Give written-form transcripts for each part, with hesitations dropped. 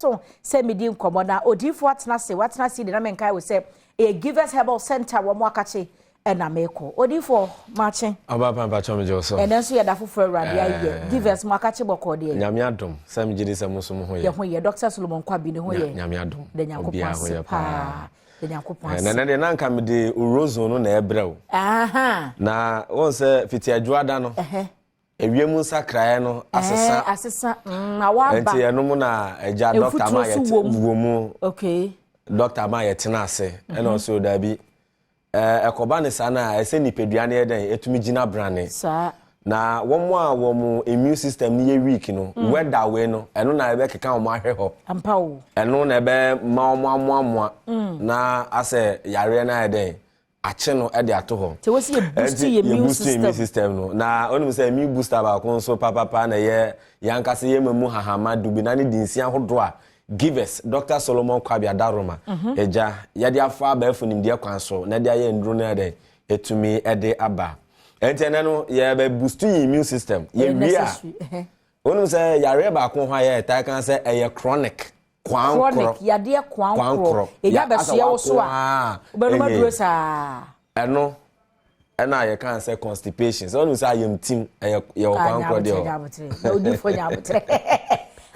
So sɛ medi nkɔmmɔ na odiyifoɔ atena ase, watena ase de na menkae wo sɛ ɛyɛ Givers Herbal Center wɔ mo akakye ɛna mekɔ. Odiyifoɔ, makye. Ɔba pa, mpakyɛ, megye wo so. Ɛnɛ nso yɛda foforɔ Awurade ayɛ. Givers mo akakye bɔkɔɔ deɛ? Nyame adom, sɛ megye di sɛ mo nso mo ho yɛ. Yɛ ho yɛ. Dr Solomon Kwabi ne ho yɛ? Nyame adom. Da Nyankopɔn ase paa, da Nyankopɔn ase. Nɛnɛ deɛ na nka mede ozone no na ɛbrɛ wo. Na wɔn sɛ fiti adwoada no, ewiem nsakraeɛ no asesa. Asesa na waba. Nti ɛnom na agya doctor ma yɛ wɔ mu. Doctor ma yɛtena ase ɛna ɔsɛ daabi, ɛkɔba ne saa na ɛsɛ nipadua no yɛ dɛn ɛtumi gyina brane. Na wɔn a wɔn immune system no yɛ weak no, weather wei no, ɛno na ɛbɛkeka wɔn ahwɛ hɔ. Ampa o. Ɛno na ɛbɛ ma wɔn amoamoa na asɛ yareɛ no ayɛ dɛn akye no ɛde ato hɔ. Nti wɔsi yɛ boost yɛ immune system. Immune system no, na onim sɛ immune booster baako nso papapa na ɛyɛ yankasa yɛ mu hahama dubi na ne dinsi ahodoɔ a Givers Dr Solomon Kwabi Adaroma agya yɛde afa abɛɛfo nimdeɛ kwan so na ɛde ayɛ nduro no yɛ dɛn etumi ɛde aba. Nti ɛnɛ no yɛbɛ boost yɛ immune system. Yɛwie a, onim sɛ yareɛ baako ho a yɛ kan sɛ ɛyɛ chronic kwan korɔ. Chronic yadeɛ kwan korɔ enya bɛsoɛ wo so a, wobɛnum aduro saa. Ɛno ɛna yɛka sɛ constipation, sɛ ɔnim sɛ ayamtim ɛyɛ yɛwɔ kwan korɔ deɛ hɔ. Odifo nyabotere,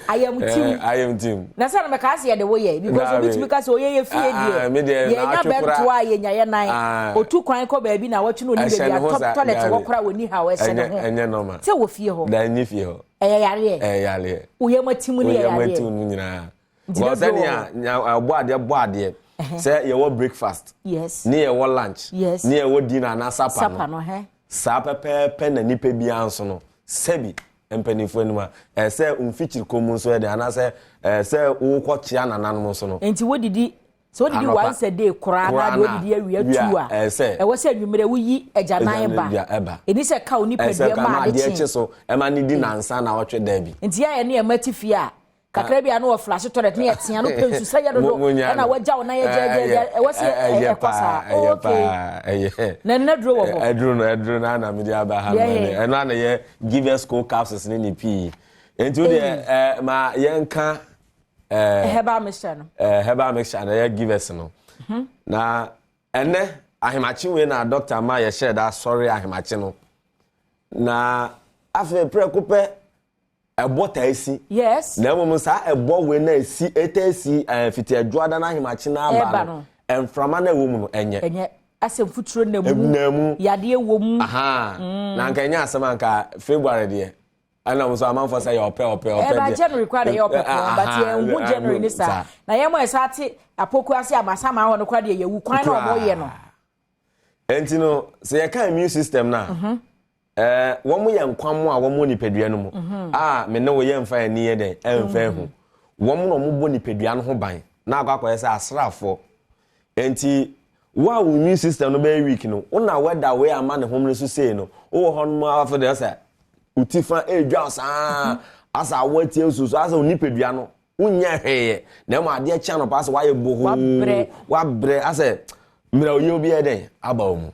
ayamtim. Ayamtim. Na sɛ no mɛka sɛ yɛde wo yɛ because obi tumi ka sɛ oyɛ yɛ fie deɛ, yɛnya bɛntoa a yɛnya yɛ nan otu kwan kɔ baabi na wɔtwe no oni baabi a toilet wɔ kora wɔ ni ha ɛhyɛ ne ho. Ɛnyɛ normal. Sɛ wɔ fie hɔ. Da ɛnyɛ fie hɔ. Ɛyɛ yareɛ. Ɛyɛ yareɛ. Oyɛ tim no yɛ yareɛ. Oyɛ tim no nyinaa. Wɔ sɛnea ɛbɔ adeɛ bɔ adeɛ sɛ yɛwɔ breakfast ne yɛwɔ lunch ne yɛwɔ dinner anaa supper no, saa pɛpɛɛpɛ na nipa biara nso no, sɛbi mpanimfoɔ anim a ɛsɛ mfikyiri kɔn mu nso yɛ de anaasɛ ɛsɛ wokɔ kyea nananom nso no. Nti wodidi sɛ wodidi once a day koraa na deɛ wodidi awia tu a, ɛwɔ sɛ anwummerɛ woyi agyanan ba. Ɛni sɛ ka wo nipadua ma ade kye so ɛma ne di nansa na ɔtwe daabi. Nti yɛayɛ ne ɛma ti fie a kakra bi a na wɔ flush toilet ne yɛtea no pɛ nsu sɛ yɛ dodo ɛna wagya wo nan yɛ gyɛgyɛgyɛ, ɛwɔ sɛ ɛkɔ saa. Okay, na nnɛ duro wɔ hɔ. Ɛduro no, ɛduro no ana mede aba ha no, ɛno ana yɛ Givers Co capsules ne pii. Nti wo deɛ ma yɛnka herbal mixture no. Herbal mixture na yɛ Givers no. Na ɛnɛ ahemakye wei na doctor ma yɛhyɛ da asɔre ahemakye no, na afei prɛko pɛ ɛbɔ taa si. Na mmom saa ɛbɔ wei na esi ɛta esi fiti adwoada na ahemakye na aba no, mframa na ɛwɔ mu no ɛnyɛ. Ɛnyɛ asɛ mfuturo na mu, yadeɛ wɔ mu. Na nka ɛnyɛ asɛm anka February deɛ ɛna mo nso amanfoɔ sɛ yɛ ɔpɛ ɔpɛ ɔpɛ deɛ. Ɛba January kora de yɛ ɔpɛ kora, but yɛn hu January ni saa na yɛn mo ɛsa ate apoku ase amasama hɔ no kora deɛ yɛwu kwan na ɔmo yɛ no. Nti no sɛ yɛka immune system na wɔn yɛ nkwamo a wɔn wɔ nipadua no mu a me ne wo yɛ nfa ani yɛ dɛn ɛnfa ehu wɔn na wɔn bɔ nipadua no ho ban na akɔyɛ sɛ asraafoɔ. Nti wo a wo immune system no bɛyɛ weak no, wo na wɛda wei ama ne homene so sei no, wowɔ hɔ nom afɔ deɛ sɛ wo ti fa edwa saa asa awo atie nsuo so asa wo nipadua no wonyɛ hwee, na ɛmu adeɛ kyɛn no pa asɛ wayɛ bohoo, wabrɛ, asɛ mmerɛ oyɛ obi yɛ dɛn aba wo mu.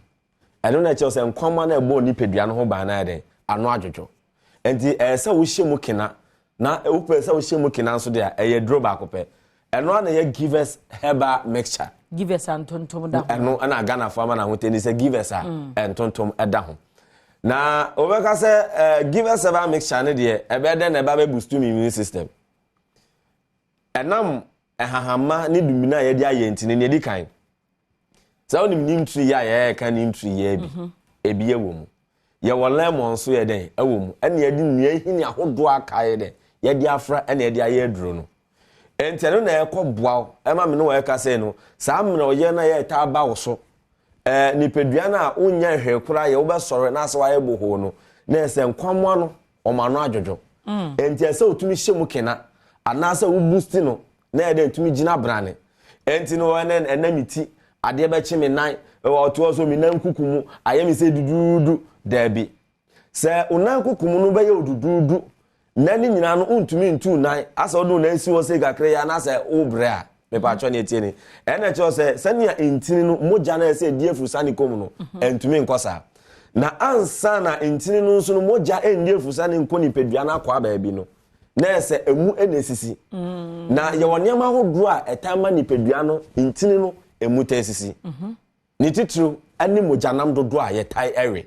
Ɛno na ɛkyerɛ sɛ nkwama no ɛbɔ nipadua no ho ban no ayɛ dɛn ano adwodwo. Nti ɛyɛ sɛ wohyɛ mu kena, na wopɛ sɛ wohyɛ mu kena nso deɛ, ɛyɛ duro baako pɛ. Ɛno ana yɛ Givers herbal mixture. Givers a ntontom da ho. Ɛno ɛna Ghanafoɔ ama n'ahotɛ ni sɛ Givers a ntontom ɛda ho. Na wɔbɛka sɛ Givers herbal mixture no deɛ, ɛbɛyɛ dɛn na ɛba bɛ boost mi immune system? Ɛnam ɛhahama ne dumina a yɛde ayɛ nti no, nea ɛdi kan sɛ wonim neem tree yɛ a yɛyɛka neem tree yɛ bi, ebi yɛ wɔ mu. Yɛwɔ lemon nso yɛ dɛn ɛwɔ mu, ɛna yɛde nnua hini ahodoɔ aka yɛ dɛn yɛde afra ɛna yɛde ayɛ aduro no. Nti ɛno na ɛkɔ boa wo ɛma me ne wɔyɛ kasa yi no saa mmerɛ ɔyɛ na yɛ taa ba wo so nipadua no a wonyɛ hwee koraa yɛ wobɛsɔre na asɛ wayɛ bohoo no, na ɛsɛ nkwamoa no ɔmo ano adwodwo. Nti ɛsɛ wotumi hyɛ mu kena anaasɛ wo boost no na yɛ dɛ ntumi gyina brane. Nti no ɛnɛ mi ti adeɛ bɛkye me nan ɔtoɔ so, mi nan kuku mu ayɛ mi sɛ duduudu. Daabi, sɛ wo nan kuku mu no bɛyɛ oduduudu na ne nyinaa no wontumi ntu nan asɛ wode wo nan si hɔ sɛ kakra yi anaasɛ wobrɛ a, mepatwɔ ne ɛtie ni, ɛna kyerɛ sɛ sɛnea ntini no mogya no ɛsɛ ɛdi afurusa ne kɔm no ɛntumi nkɔ saa. Na ansa na ntini no nso no mogya ɛndi afurusa ne nkɔ nipadua no akɔ baabi no. Na ɛsɛ emu na esisi. Na yɛwɔ nneɛma ahodoɔ a ɛtaa ma nipadua no ntini no emu taa sisi. Ne titiriw ne mogyanam dodoɔ a yɛtae ɛwe.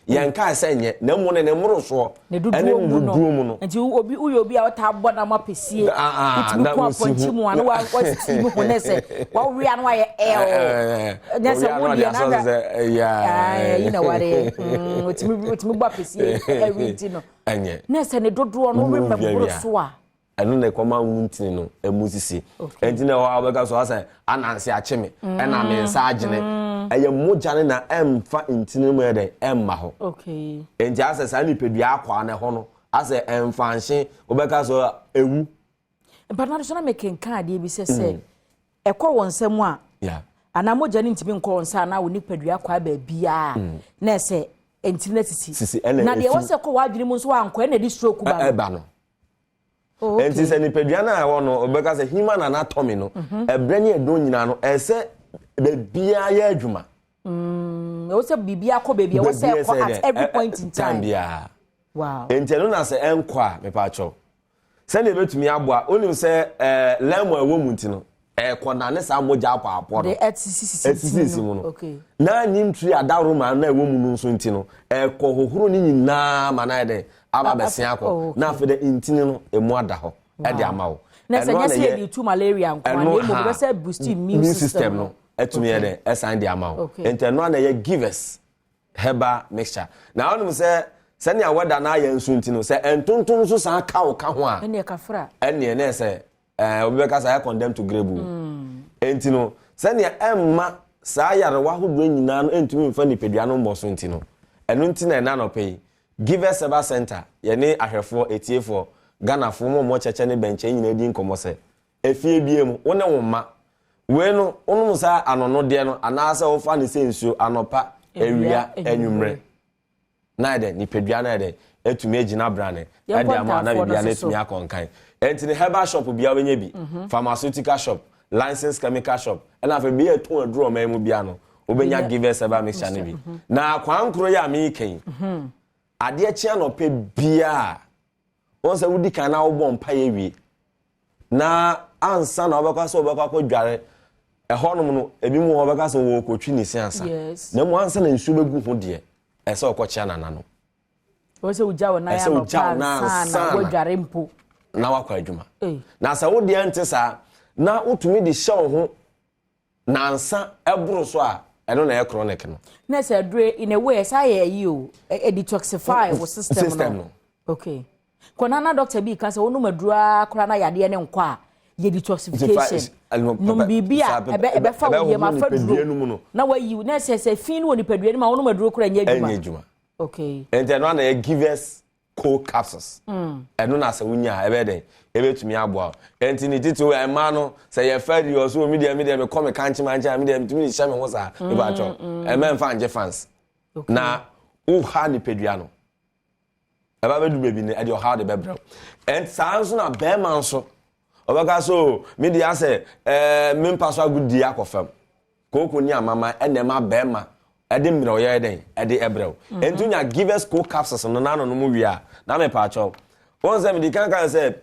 Yɛn kaa sɛ nyɛ na mmom ne ne mmorosoɔ ne ɛne ne dodoɔ mu no dodoɔ mu no. Nti obi woyɛ obi a wotaa bɔ nam apɛsie, Ah, wotumi na kɔ wosi apɔnkye ho. mu a na wasitiimi ho ne sɛ wawea no ayɛ ɛl nyɛ sɛ wo deɛ na yi na ware otumi bɔ apɛsie ɛwi nti no ɛnyɛ na sɛ ne dodoɔ no Wo wemɛ wia boro wia. so a. Ɛno na ɛkɔma wo ntini no ɛmu sisi. Ɛnti na ɛwɔ a wobɛka so asɛ ananse akye me, ɛna me nsa agyene. Ɛyɛ mogya no na ɛmfa ntini no mu yɛ dɛn ɛmma hɔ. Nti asɛ saa nipadua akwaa no ɛhɔ no asɛ ɛmfa nhye, wobɛka so ɛwu. Mpanado so na mekenka adeɛ bi sɛ ɛkɔ wɔn nsam a anaa mogya no ntumi nkɔ wɔn nsa anaa wo nipadua akwaa baabiaa na ɛsɛ ntini no asisi. Sisi, ɛna Na deɛ efi- ɛwɔ sɛ kɔ w'adwene mu nso ankɔ, ɛna ɛde stroke ba no. Ɛba no. Oh, okay. Nti sɛ nipadua no a ɛwɔ no, ɔbɛka sɛ human anatomy no, ɛbrɛ ne ɛdɔn nyinaa no, ɛsɛ baabiara yɛ adwuma. Ɛwɔ sɛ biribi akɔ baabi ɛwɔ sɛ Baabiara ɛkɔ sɛ at dɛ, every point in time. Biara. Wow. Nti ɛno na sɛ ɛnkɔ a, mepaakyɛw, sɛdeɛ ɛbɛtumi aboa, wonim sɛ lemon ɛwɔ mu nti no, ɛkɔ na ne saa mogya apɔapɔ no de ɛsisisi ɛsisisi mu no na neem tree adaworoma na ɛwɔ mu no nso nti no, ɛkɔ hohoro ne nyinaa ma na ayɛ dɛ aba bɛsen akɔ na afei dɛ ntini no emu ada hɔ ɛde ama wo. Na sɛ Ɛno nyɛ a na sɛ yɛde tu malaria nko a, na ɛno mmom ha, bɛsɛ boost immune system no ɛtumi yɛ dɛ ɛsan de ama wo. Nti ɛno a na ɛyɛ Givers Herbal Mixture. Na wonim sɛ sɛnea wɛda no ayɛ nso nti no, sɛ ɛntontom nso san ka wo ka ho a, ɛne ɛkafra. Ɛneɛ na ɛsɛ obi bɛka sɛ ayɛ condemn to grave o. Nti no sɛnea ɛmma saa yarewa ahodoɔ nyinaa no ɛntumi mfa nipadua no mmɔ so nti no, ɛno nti na ɛna anɔpɛ yi Givers Herbal Center yɛne ahwɛfoɔ, etiefoɔ, Ghanafoɔ mo a mo kyɛkyɛ ne bɛnkyɛn nyinaa di nkɔmmɔ sɛ efie bie mu, wo ne wo mma wei no, wonom saa anonodeɛ no anaasɛ wofa ne sɛ nsuo anɔpa, awia, anwummerɛ, na yɛ dɛ nipadua no yɛ dɛ etumi agyina brane Yɛnkɔ ɛde ama na ntaafoɔ no biribiara no nso so. etumi akɔ nkan. Ɛnti ne herbal shop biara wobɛnya bi, pharmaceutical shop, licensed chemical shop, ɛna afei bi yɛ tɔn aduro ɔman mu biara no, wobɛnya Bɛnya Givers Herbal Mixture no bi. Na kwan koro yi a meeka yi, adeɛ kye anɔpɛ biara, wɔn sɛ wodi kan na wobɔ mpaeɛ wie na ansa na wobɛkɔ sɛ wobɛkɔ akɔdware ɛhɔnom no, ebi mu hɔ bɛka sɛ wɔkɔtwi ne se ansa. Na mu ansa na nsuo bɛgu ho deɛ, ɛsɛ ɔkɔkyea nana no. Ɛwɔ sɛ wogya wo nan Ɛsɛ wogya wo anɔpa nan ansa na ansa na woadware mpo. Na wakɔ adwuma. Ei. Na sɛ wo deɛ nte saa na wotumi de hyɛ wo ho nansa ɛboro so a, ɛno na ɛyɛ chronic no. Na sɛ aduro in a way ɛsa yɛ ayi o, ɛ detoxify wo system no. System no. Okay, kɔna na doctor bi ka sɛ wonom aduro ara koraa na yadeɛ ne nkɔ a, yɛ detoxification. Nom biribi a ɛbɛfa wo yam afa duro no mu duro no. Na wayi na sɛ fi no wɔ nipadua no mu a, wonom aduro koraa nyɛ ɛnyɛ adwuma. Adwuma. Nti ɛno ana yɛ Givers Co Capsules. Ɛno na sɛ wonya a, ɛbɛyɛ dɛn ɛbɛtumi aboa wo. Nti ne titi wo ɛmaa no sɛ yɛfa di ɔso mi deɛ mekɔ me kankye mankyɛn a, mi deɛ metumi de hyɛ me ho saa, mepakyɛw, ɛmɛ mfa ngye fans na woha nipadua no, ɛba bɛdu baabi no ɛde ɔhaw de bɛbrɛ wo. Ɛnti saa nso na bɛrima nso ɔbɛka so mi deɛ asɛ mempa so agodie akɔ fam, kooko ne amama ɛna ɛma bɛrima ɛde mmerɛ ɔyɛ dɛn ɛde ɛbrɛ wo. Ɛnti wonya Givers Co Capsules no n'ano no mu wie a, na mepaakyɛw, wɔn sɛ mede kan kan sɛ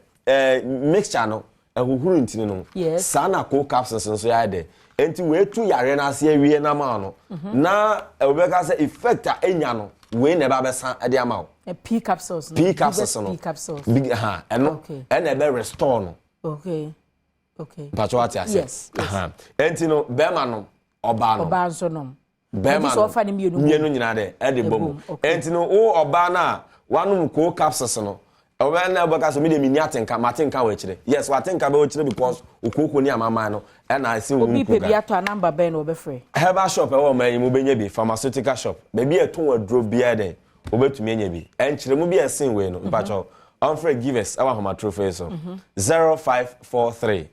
mixture no ɛhohoro ntini no. Saa na Co Capsules nso yɛ dɛ. Ɛnti weetu yareɛ no ase awie na ma no na ɛwɔbɛka sɛ effect a ɛnya no, wei na ɛba bɛsa ɛde ama wo. P capsules no. P capsules no. P capsules. Big ha ɛno ɛna ɛbɛ restore no. Mpatwa, wate ase? Yes. Ɛnti no bɛrima no, ɔbaa no. Ɔbaa nso nom. Bɛrima Nti sɛ no ɔfa ne mmienu bom. Mmienu nyinaa dɛ ɛde bɔ mu. Ɛbom, okay. Ɛnti no wo ɔbaa no a wanom Co Capsules no, ɔbɛn na ɛbɛka so mi de mi ni atenka, ma atenka wɔ akyire. Yes, wa atenka bɛ wɔ akyire because okooko ni amaman no ɛna esi wo Obi pɛ bi program. atɔ a, number bɛn na wɔbɛfrɛ? Herbal shop ɛwɔ ɔman yi mu bɛnya bi, pharmaceutical shop baabi a ɛtɔn aduro biara dɛn wobɛtumi anya bi. Ɛnkyerɛmu bi a ɛsen wei no, mpakyɛw, ɔmfrɛ Givers ɛwɔ ahomatorofo yi so, 0543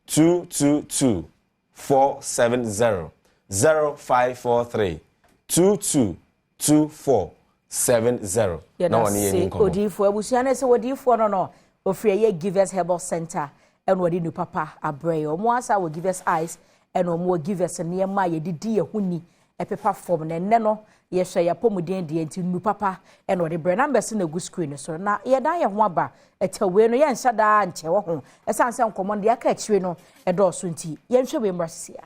222 470, 0543 22 2470, na Yɛda wɔne yɛ ni se nkɔmmɔ. Odiyifoɔ abusua no sɛ odiyifoɔ no ofiri ɛyɛ Givers Herbal Center ɛna ɔde nu papa abrɛ yɛ. Ɔmo asa wɔ Givers Ice, ɛna ɔmo wɔ Givers nneɛma a yɛde di yɛn ho ni. Ɛpepa fam na ɛnnɛ no yɛhwɛ yɛn apɔmuden deɛ nti nnu papa ɛna ɔde brɛ numbers na egu screen no so na yɛdan yɛn ho aba. Ɛtɛwee no yɛnhyɛ daa nkyɛ wɔ ho, ɛsiane sɛ nkɔmmɔ no deɛ aka akyire no ɛdɔɔso nti yɛnhwɛ wei mmra sisi a.